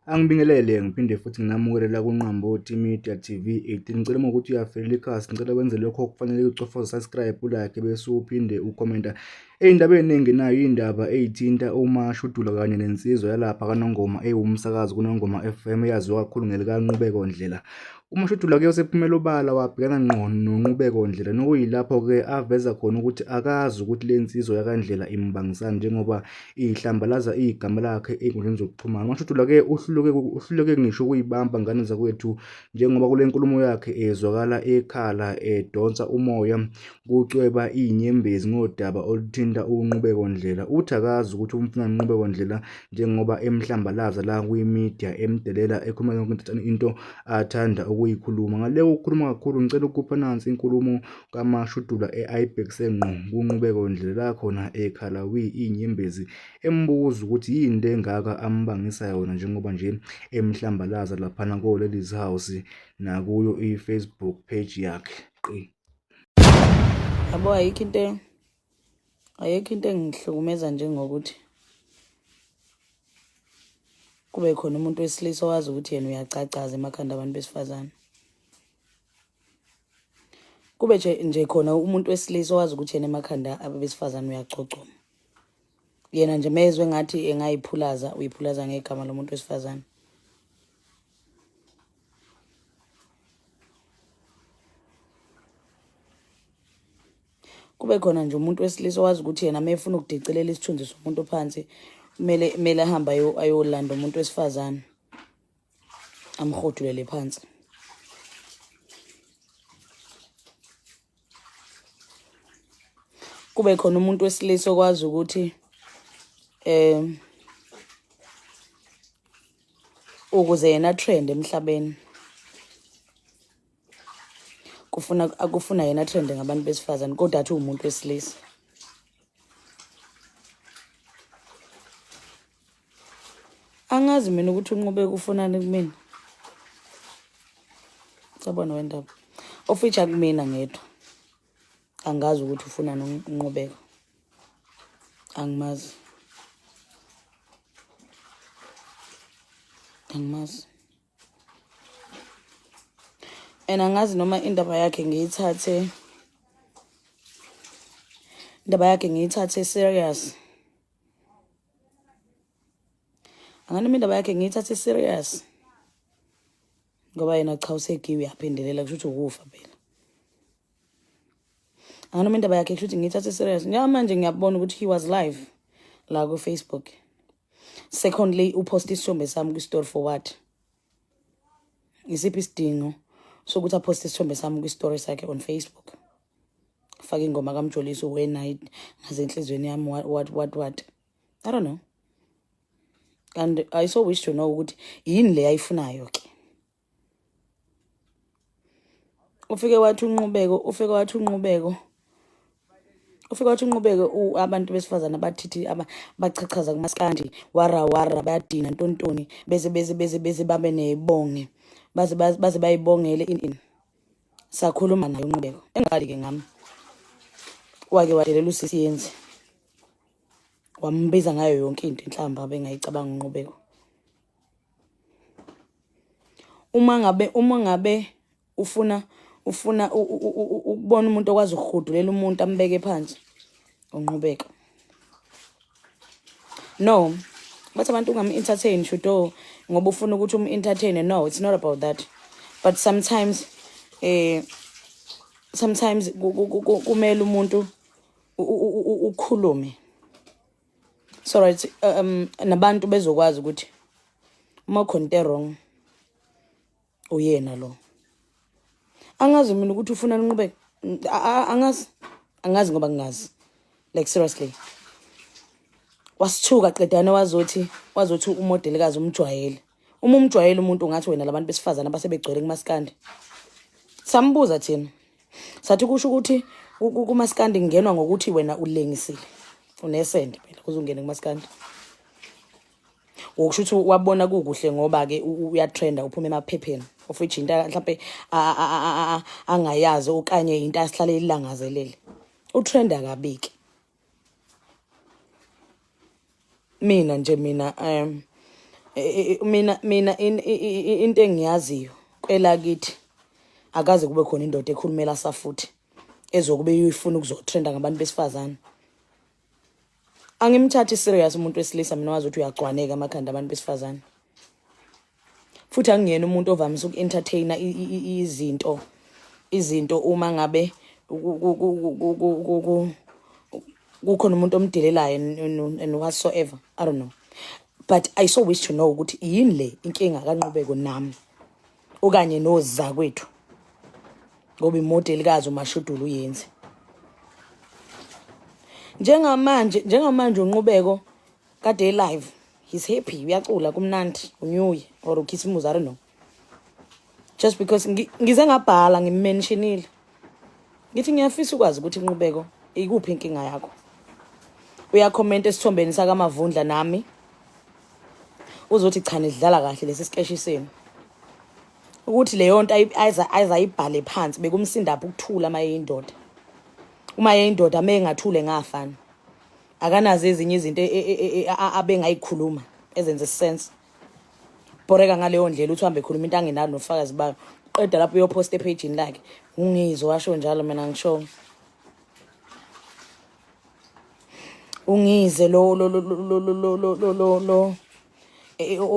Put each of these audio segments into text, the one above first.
Angibingelele ngiphinde futhi nginamukele la kuNqambothi Media TV 18. Ngicela uma ukuthi uyafelela ikhasi, ngicela wenze lokho okufanele ucofoze subscribe, ulike bese uphinde ukhomenta. Ey'ndabeni engenayo iy'ndaba ey'thinta uMashudula kanye nensizwa yalapha kaNongoma ewumsakazi kuNongoma FM eyaziwa kakhulu ngelikaNqubeko Ndlela. UMashudula-ke usephumele obala wabhekana ngqo noNqubeko Ndlela nokuyilapho-ke aveza khona ukuthi akazi ukuthi le nsizwa yakaNdlela imbangisani njengoba ihlambalaza igama lakhe ey'nkundleni zokuxhumana. UMashudula-ke uhluleke uhluleke ngisho ukuyibamba ngane zakwethu njengoba kule nkulumo yakhe ezwakala ekhala edonsa umoya kucweba iy'nyembezi ngodaba oluthinta uNqubeko Ndlela. Uthi akazi ukuthi umfuna Nqubeko Ndlela njengoba emhlambalaza la kwi-media emdelela ekhuluma yonke into athanda ukuyikhuluma. Ngale kokukhuluma kakhulu ngicela ukupha nansi inkulumo kaMashudula ayibhekise ngqo kuNqubeko Ndlela la khona ekhala iy'nyembezi embuza ukuthi yini le engaka ambangisa yona njengoba nje emhlambalaza laphana ko-Ladies House nakuyo i-Facebook page yakhe. Qi. Yabo ayikho into ayikho into engihlukumeza njengokuthi kube khona umuntu wesilisa owazi ukuthi yena uyacacaza emakhanda abantu besifazane. Kube nje nje khona umuntu wesilisa owazi ukuthi yena emakhanda abesifazane uyagcogcoma. Yena nje mezwe ngathi engayiphulaza uyiphulaza ngegama lomuntu wesifazane. Kube khona nje umuntu wesilisa owazi ukuthi yena uma efuna ukudicilela isithunzi somuntu phansi kumele kumele ahambe ayolanda umuntu wesifazane amrhudulele phansi. Kube khona umuntu wesilisa okwazi ukuthi eh ukuze yena trend emhlabeni kufuna akufuna yena trend ngabantu besifazane kodwa athi uwumuntu wesilisa. Angazi mina ukuthi uNqubeko ufunani kumina. Sabona wendaba. Ofeature kumina ngedwa. Angazi ukuthi ufunani uNqubeko. Angimazi. Angimazi. And angazi noma indaba yakhe ngiyithathe indaba yakhe ngiyithathe serious. Anganoma indaba yakhe ngiyithathe serious. Ngoba yena cha usegiwe uyaphindelela kusho ukuthi ukufa phela. Anganoma indaba yakhe kusho ukuthi ngiyithathe serious. Njengamanje ngiyabona ukuthi he was live la ku Facebook. Secondly, upost isithombe sami kwi-story for what? Isiphi isidingo sokuthi aposte isithombe sami kwi-story sakhe on Facebook? Faka ingoma kaMjoliso when I ngaze enhlizweni yami what what what what. I don't know. And I so wish to know ukuthi yini le ayifunayo ke. Ufike wathi uNqubeko, ufike wathi uNqubeko. Ufike wathi uNqubeko abantu besifazane abathithi abachachaza kumaskandi wara wara bayadina ntontoni beze beze beze beze babe nebonge baze baze bayibongele in in sakhuluma naye uNqubeko engaqali ke ngami wake wadelela usisi yenzi wambiza ngayo yonke into inhlamba abengayicabanga uNqubeko. Uma ngabe ufuna ufuna ukubona umuntu okwazi ukuhudulela umuntu ambeke phansi unqubeka. No, bathi abantu ungam-entertain shudo ngoba ufuna ukuthi um-entertain. No, it's not about that. But sometimes sometimes kumele umuntu ukhulume so right nabantu bezokwazi ukuthi uma khona into wrong uyena lo. Angazi mina ukuthi ufuna ninqubeke, angazi, angazi ngoba ngingazi, like seriously. Wasithuka qedane wazothi wazothi umodelikazi umjwayele. Uma umjwayele umuntu ungathi wena labantu besifazane abasebegcwele kumaskandi. Sambuza thina sathi kusho ukuthi kumaskandi kungenwa ngokuthi wena ulengisile unesende phela kuze ungene kumaskandi. Wokusho ukuthi wabona kukuhle ngoba-ke uyatrenda uphuma emaphepheni of which into mhlampe angayazi okanye into asihlale ilangazelele. Utrenda kabi-ke. Mina nje mina Mina into engiyaziyo kwelakithi akaze kube khona indoda ekhulumela safuthi ezokube ifuna ukuzotrenda ngabantu besifazane. Angimthathi serious umuntu wesilisa mina wazi ukuthi uyagcwaneka amakhanda abantu besifazane. Futhi angiyena umuntu ovamise uku-entertainer izinto izinto uma ngabe kukhona umuntu omdelelayo and whatsoever, I don't know, but I so wish to know ukuthi yini le inkinga kaNqubeko nami okanye nozakwethu, ngoba imodelikazi uMashudula uyenze njengamanje uNqubeko kade live, he's happy, uyacula kumnandi, unyuye or ukhisimuzi, I don't know, just because ngize ngabhala ngimmentionile, ngithi ngiyafisa ukwazi ukuthi Nqubeko ikuphi inkinga yakho. Uyakhomenta esithombeni sakaMavundla nami uzothi cha, nidlala kahle lesi sikeshi senu, ukuthi leyo nto ayizayibhale phansi bekumsindaphi ukuthula uma eyindoda, uma eyindoda uma engathule ngafana akanazo ezinye izinto abengayikhuluma ezenze sense. Bhoreka ngaleyo ndlela uthi uhambe ekhuluma into angenalo nofakazi bayo, qeda lapho uyophosta ephejini lakhe. Ungizwe washo njalo, mina ngisho ungize lo lo lo lo lo lo lo lo lo lo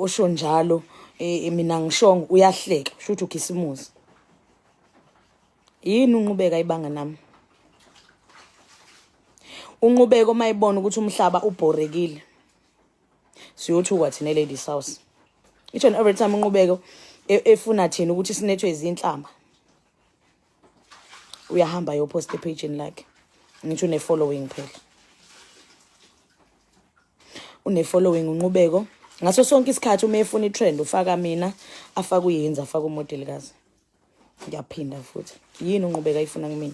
osho njalo, mina ngishongo uyahleka, shuthi ukhisimuzi. Yini uNqubeka ibanga nami? UNqubeko uma ebona ukuthi umhlaba ubhorekile, siyothukwa thina ladies house each and every time. UNqubeko efuna thina ukuthi sinethwe izinhlamba, uyahamba yopost ephejini lakhe. Ngisho une-following phela, une-following uNqubeko. Ngaso sonke isikhathi uma efuna i-trend ufaka mina, afake uyenza, afake umodelikazi. Ngiyaphinda futhi, yini uNqubeka ayifuna kumina?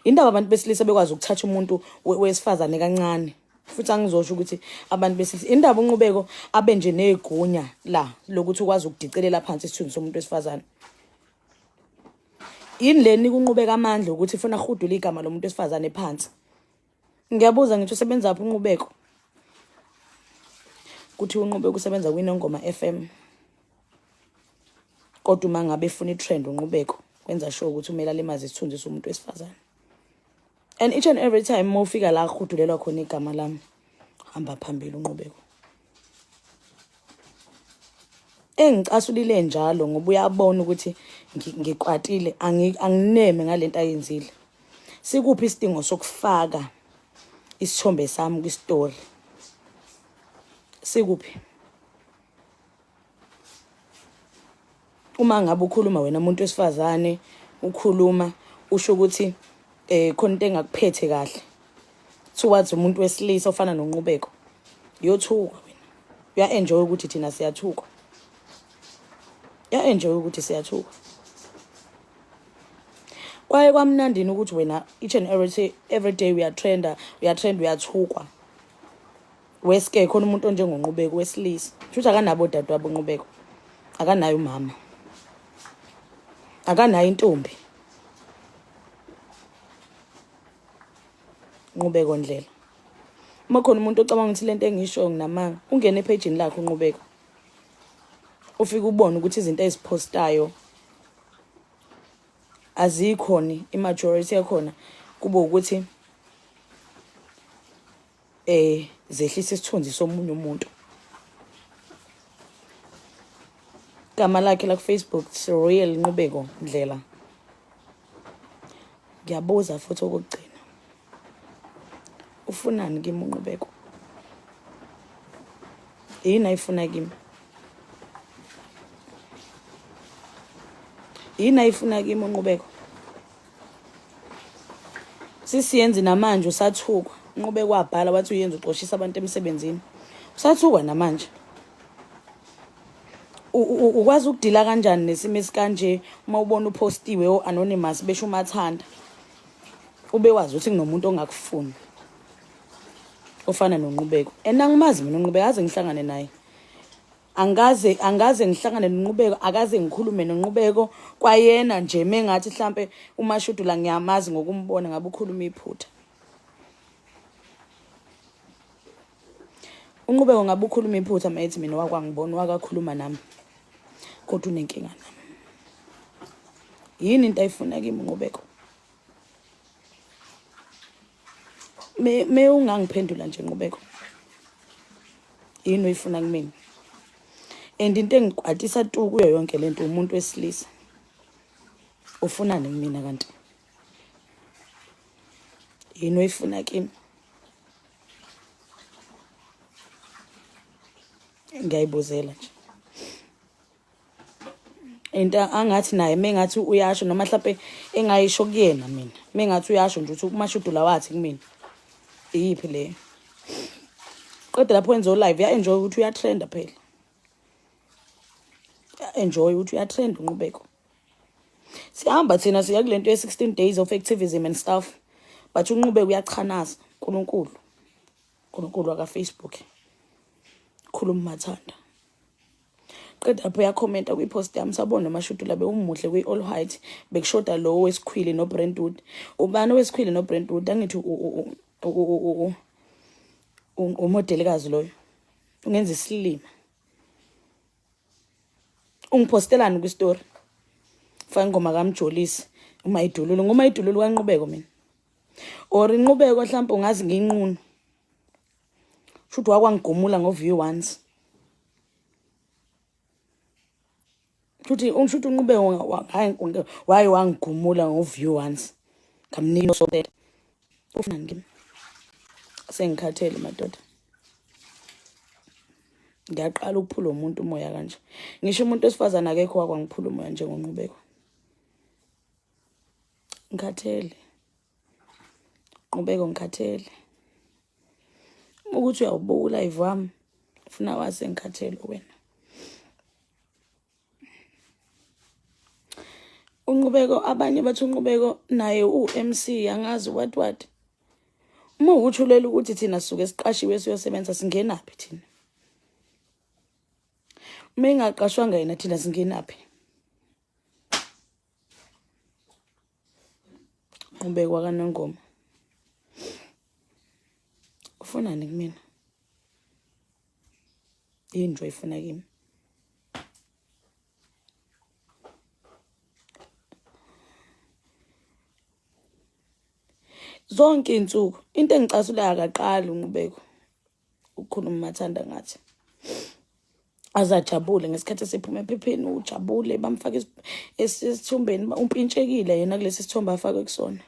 Indaba abantu besilisa bekwazi ukuthatha umuntu wesifazane kancane, futhi angizosho ukuthi abantu besilisa, indaba uNqubeko abe nje negunya la lokuthi ukwazi ukudicelela phansi isithunzi somuntu wesifazane. Yini le nika uNqubeka amandla ukuthi ifuna ahudule igama lomuntu wesifazane phansi? Ngiyabuza ngithi usebenza phi uNqubeko? Kuthi uNqubeko usebenza kwiNongoma FM, kodwa uma ngabe efuna i-trend uNqubeko kwenza sure ukuthi umele alimaze isithunzi somuntu wesifazane. And each and every time uma ufika la kuhudulelwa khona igama lami, hamba phambili uNqubeko. Engicasulile njalo ngoba uyabona ukuthi ngikwatile, angineme ngalento ayenzile. Sikuphi isidingo sokufaka isithombe sami kwi-story? Sikuphi? Uma ngabe ukhuluma wena umuntu wesifazane, ukhuluma usho ukuthi khona into engakuphethe kahle towards umuntu wesilisa ofana noNqubeko, uyothukwa wena. Uya-enjoy ukuthi thina siyathukwa, uya-enjoy ukuthi siyathukwa. Kwaye kwamnandini ukuthi wena each and every day uyatrenda, uyatrenda, uyathukwa. Weske khona umuntu onjengoNqubeko wesilisa, shuthi akanabo odadewabo uNqubeko, akanayo umama, akanayo intombi. Nqubeko Ndlela, uma khona umuntu ocabanga ukuthi lento engisho nginamanga, ungene ephejini lakhe uNqubeko, ufike ubone ukuthi izinto eziphostayo azikhoni, i-majority yakhona kube ukuthi zehlisa isithunzi somunye umuntu. Igama lakhe la ku-Facebook, Royal Nqubeko Ndlela. Ngiyabuza futhi okokugcina, ufunani kimi uNqubeko? Yini ayifuna kimi? Yini ayifuna kimi uNqubeko? Sisiyenzi namanje usathukwa. Unqubeko wabhala wathi uyenza uxoshisa abantu emsebenzini, usathukwa namanje. Ukwazi ukudila kanjani nesimo esikanje uma ubona upostiwe o-anonymous besho umathanda, ube wazi ukuthi kunomuntu ongakufuni ofana noNqubeko? And angimazi mina uNqubeko, aze ngihlangane naye, angaze ngihlangane noNqubeko, akaze ngikhulume noNqubeko kwayena nje. Mengathi mhlambe uMashudula ngiyamazi ngokumbona, ngabe ukhuluma iphutha. Unqubeko ngabe ukhuluma iphutha uma ethi mina wakwangibona wakakhuluma nami kodwa unenkinga nami. Yini into ayifuna kimi uNqubeko? Me ungangiphendula nje Nqubeko. Yini oyifuna kumina? And into engikwatisa tu kuyo yonke lento umuntu wesilisa. Ufunani kumina kanti? Yini oyifuna kimi? Ngiyayibuzela nje. Into angathi naye mengathi uyasho noma mhlawumbe engayisho kuyena mina. Mengathi uyasho nje ukuthi uMashudula wathi kumina. Iyiphi leyo? Qeda lapho wenza live ya enjoy ukuthi uyatrenda phela. Enjoy ukuthi uyatrend uNqubeko. Sihamba thina siya kulento ye-16 days of activism and stuff. But uNqubeko uyachanaza uNkulunkulu. uNkulunkulu waka Facebook. Khuluma mathanda. Qeda lapho uyakhomenta kwi-post yami sabona uMashudula bewumuhle kwi-all white bekushoda lo wesikhwili noBrentwood. Ubani owesikhwili noBrentwood? Angithi umodelikazi loyo. Ungenza isilima. Ungipostelani kwi-story? Faka ingoma kaMjolisi uMayidululu. NguMayidululu kaNqubeko mina. Or inqubeko mhlawumbe ungazi nginqunu. Shuthi wakwangigumula ngo-view once. Shuthi ushuthi unqubeko waye wangigumula ngo-view once. Ngamnika nosokela. Ufunani kimi? Sengikhathele madoda. Ngiyaqala ukuphula umuntu umoya kanje. Ngisho umuntu wesifazane akekho wakwangiphula umoya njengonqubeko. Ngikhathele. Nqubeko ngikhathele. Ukuthi uyawubuka ulive wami ufuna wazi ngikhathele wena. Unqubeko abanye bathi uNqubeko naye u-MC angazi what what. Uma ukuthi ulela ukuthi thina sisuke siqashiwe siyosebenza singenaphi thina? Uma engaqashwanga yena thina singenaphi? Nqubeko wakaNongoma. Ufunani kumina? Yini nje oyifuna kimi? Zonke iy'nsuku into engicasulayo akaqali uNqubeko ukukhuluma umathanda ngathi azajabule ngesikhathi esephuma ephepheni ujabule bamfake esithombeni umpintshekile yena kulesi sithombe afakwe kusona.